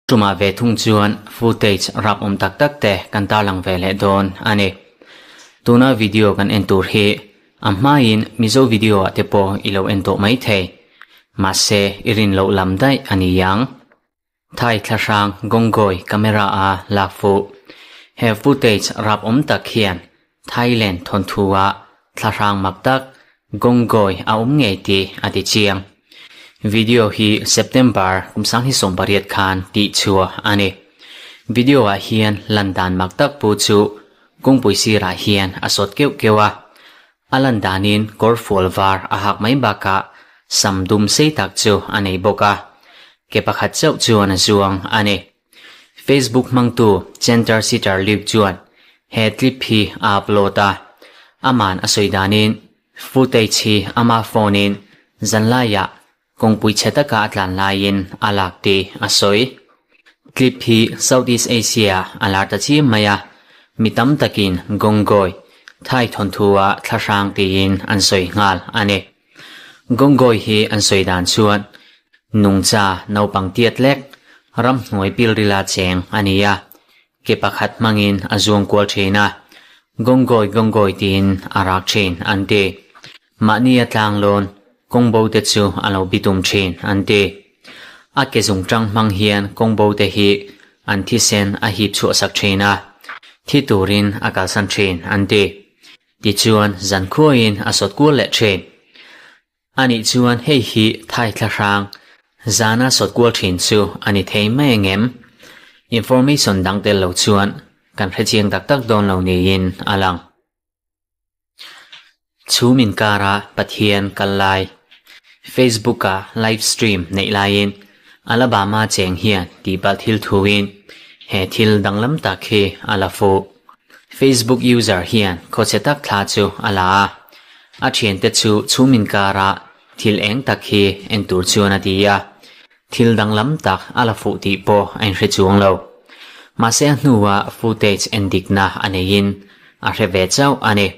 Tumah ve thung chuan footage rap awm tak tak te kan tarlang ve leh dawn a ni. Tuna video kan en tur hi a hmain Mizo video ah te pawh i lo en tawh mai thei. Mahse i rin loh lam daih a ni ang. Thai thlahrang Gongoi camera a lak fuh. He footage rap awm tak hian Thailand thawnthu ah thlahrang mak tak Gongoi a awm ngei tih a ti chiang. Video hi September kum 2018 khan tih chhuah a ni. Video ah hian lan dan mak tak pu chu kawngpui sirah hian a sawt keuh keuh a. A lan danin kawr fual var a hak mai bakah sam dum sei tak chu a nei bawk a. Ke pakhat chauh chuan a zuang a ni. Facebook hmangtu Center Sitter Luke chuan he clip hi a upload a, aman a sawi danin footage hi ama phone in zanlaiah kawngpui chhe taka a tlan laiin a lak tih a sawi. Clip hi Southeast Asia a lar ta chiam mai a, mi tam takin Gongoi, Thai thawnthu-a thlahrang tiin an sawi nghal a ni. Gongoi hi an sawi dan chuan nungcha naupang tiat lek ramhnuai pilrila cheng a ni a, ke pakhat hmangin a zuang kual thin a, Gongoi Gongoi tiin a rak thin an ti. Mahni a tlanglawn kawngbo te chu a lo bitum thin an ti. A ke zungtang hmang hian kawngbo te hi an thisen a hip chhuahsak thin a, thi turin a kalsan thin an ti. Tichuan zankhuain a sawt kual leh thin. Anih chuan hei hi Thai thlahrang zana sawt kual thin chu a ni thei mai angem? Information dang tel lo chuan kan hrechiang tak tak dawn lo niin a lang. Chhum inkara Pathian kal lai Facebook-a live stream neih laiin Alabama cheng hian tihpalh thil thuin he thil danglam tak hi a la fuh. Facebook user hian khawchhe tak thla chu a la a, a thiante chu chhum inkara thil eng tak hi en tur chuan a ti a, thil danglam tak a la fuh tih pawh a inhre chuang lo. Mahse a hnua footage en dikna a neiin a hre ve chauh a ni.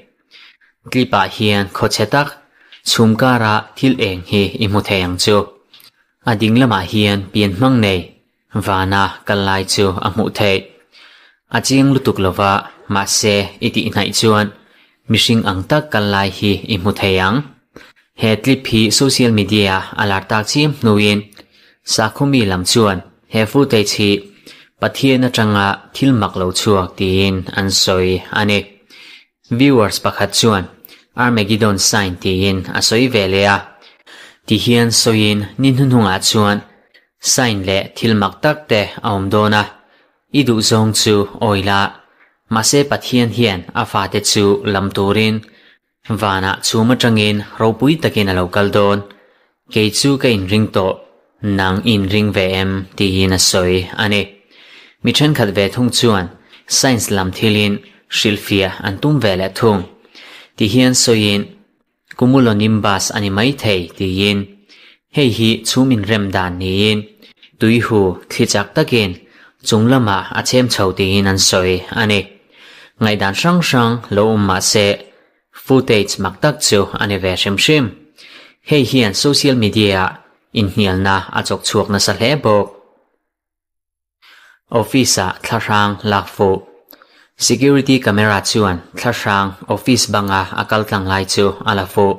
Clip ah hian khawchhe tak chhum kara thil eng hi i hmu thei ang chu. A ding lamah hian pian hmang nei vana kal lai chu a hmuh theih. A chiang lutuk lova, mahse i tih hnaih chuan mihring ang tak kal lai hi i hmu thei ang. He clip hi social media a lar tak chiam hnuin Sakhawmi lam chuan he footage hi Pathian atanga thil mak lo chhuak tiin an sawi a ni. Viewers pakhat chuan Armageddon sign tiin a sawi ve leh a, tihian sawiin ni hnuhnungah chuan sign leh thil mak tak te a awm dawn a, i duhzawng chu awi la, mahse Pathian hian a fate chu lam turin vanah chhum atangin ropui takin a lo kal dawn, kei chu ka inring tawh, nang i inring ve em tiin a sawi a ni. Mi thenkhat ve thung chuan science lam thilin hrilhfiah an tum ve leh thung. Tihian sawiin Cumulonimbus a ni maithei tiin hei hi chhum inrem dan niin tuihu thli chak takin chung lamah a chhem chho tiin an sawi a ni. Ngaihdan hrang hrang lo awm mah se footage mak tak chu a ni ve hrim hrim. Hei hian social media-ah inhnialna a chawk chhuak nasa hle bawk. Office-ah thlahrang lak fuh. Security camera chuan thlahrang office banga a kal tlang lai chu a la fuh.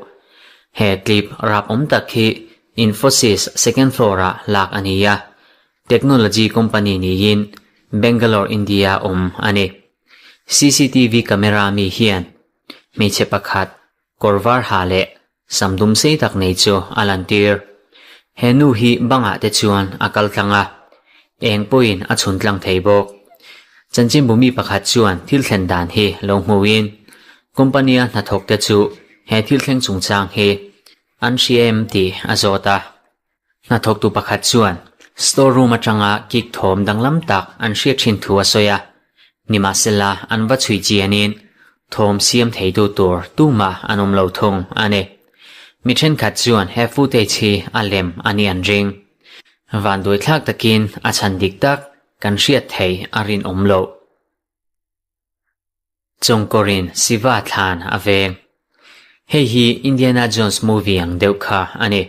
He clip rap awm tak hi Infosys second floor-ah lak a ni a, technology company niin Bangalore, India awm a ni. CCTV camera mi hian hmeichhe pakhat Kawr var ha leh sam dum sei tak nei chu a lantir. He nu hi bangah te chuan a kal tlang a, eng pawhin a chhun tlang thei bawk. Chanchinbu mi pakhat chuan thil thlen dan hi lo hmuhin company-a hnathawk te chu he thil thleng chungchang hi an hria em tih a zawt a. Hnathawktu pakhat chuan store room atanga kick thawm danglam tak an hriat thin thu a sawi a, nimahsela an va chhui chianin thawm siam theitu tur tumah an awm lo thung a ni. Mi thenkhat chuan he footage hi a lem a nih an ring. Vanduaithlak takin a chhan dik tak kan hriat thei a rinawm loh. Chawngkawrin Siva thlan a veng. Hei hi Indiana Jones movie ang deuh kha a ni.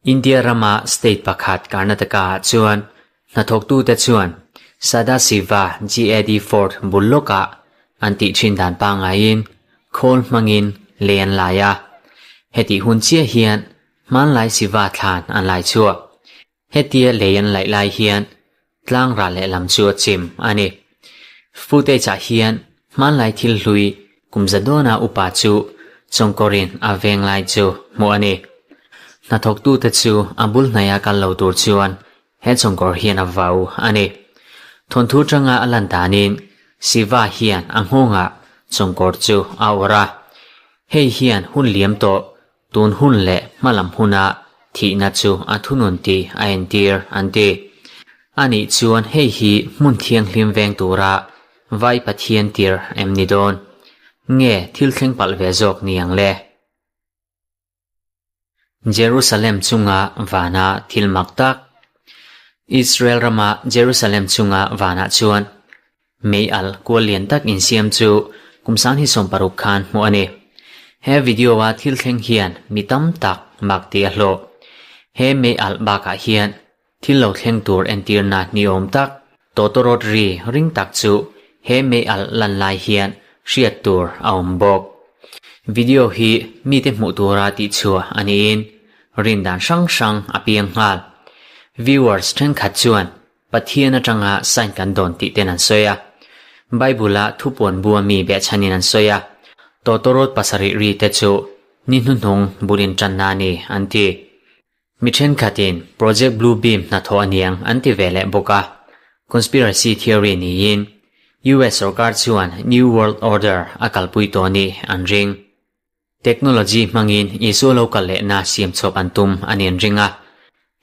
India rama state pakhat Karnataka ah chuan Hnathawktute chuan Sadasiva GAD Fort bul lawkah an tih thin dan pangaiin khawl hmangin lei an lai a. Hetih hun chiah hian hmanlai Siva thlan an lai chhuak. Hetia lei an laih lai hian tlang ral lehlam chu a chim a ni. Footage-ah hian hmanlai thil hlui kum za dawna upa chu chawngkawrin a veng lai chu hmuh a ni. Hnathawktute chu a bul hnaia kal lo tur chuan he chawngkawr hian a vau a ni. Thawnthu tanga a lan danin Siva hian a nghawngah chawngkawr chu a awrh a. Hei hian hun liam tawh Tun hun leh hmalam huna thihna chu a thunun tih a entir an ti. Anih chuan hei hi hmun thianghlim veng tura Vai Pathian tir em ni dawn? Nge thil thleng palh ve zawk ni ang le? Jerusalem chunga vana thil mak tak. Israel rama Jerusalem chunga vanah chuan Mei alh kual lian tak insiam chu kum sang hi 60 khan hmuh a ni. He video-a thil thleng hian mi tam tak mak tih a hlawh. He mei alh bakah hian thil lo thleng tur entirna ni awm tak tawtawrawt ri ring tak chu he mei alh lan lai hian hriat tur a awm bawk. Video hi mite hmuh tura tihchhuah a niin rindan hrang hrang a piang nghal. Viewers thenkhat chuan Pathian atanga sign kan dawn tih ten an sawi a. Bible-a thupuan bua mi behchhanin an sawi a, tawtawrawt pasarih ri te chu ni hnuhnung bul intanna a ni an ti. Mi thenkhatin Project Blue Beam hnathawh a niang an ti ve leh bawk a. Conspiracy theory niin US sorkar chuan New World Order a kalpui tawh nih an ring. Technology hmangin Isua lo kal lehna siam chhuak an tum a ni an ring a.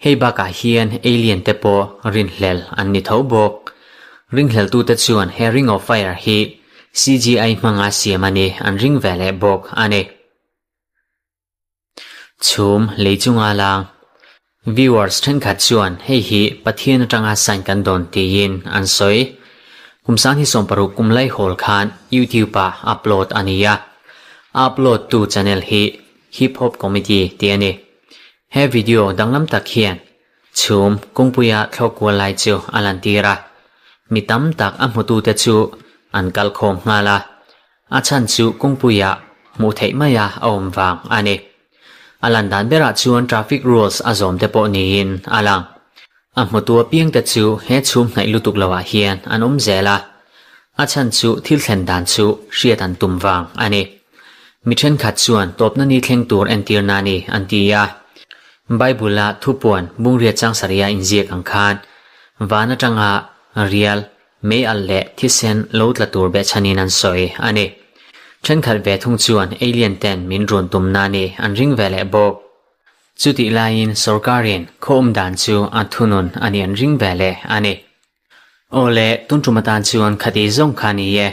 Hei bakah hian alien te pawh rinhlel an ni tho bawk. Ringhleltute chuan he Ring of Fire hi CGI hmanga siam a ni an ring ve leh bawk a ni. Chhum lei chunga lang. Viewers thenkhat chuan hei hi Pathian atanga sign kan dawn tiin an sawi. Kum sang hi 60 kum lai hawl khan YouTube ah upload a ni a. A upload tu channel hi Hip Hop Comedy tih a ni. He video danglam tak hian chhum kawngpuia thlawk kual lai chu a lantir a. Mi tam tak a hmutute chu an kal khawm nghal a. A chhan chu kawngpuia hmuh theih maia a awm vang a ni. A lan dan berah chuan traffic rules a zawm te pawh niin a lang. A hmutu apiang te chu he chhum hnaih lutuk loah hian an awm zel a. A chhan chu thil thlen dan chu hriat an tum vang a ni. Mi thenkhat chuan tawpna ni thleng tur entirna a ni an ti a. Bible-a thupuan bungriat chang sarih-a inziak ang khan van atanga rial Mei alh leh thisen lo tla tur behchhanin an sawi a ni. Thenkhat ve thung chuan alien ten min run tumna a ni an ring ve leh bawk. Chutih laiin sorkarin khaw awm dan chu a thunun a ni an ring ve leh a ni. Aw le, tun tum atan chuan khati zawng kha ni e.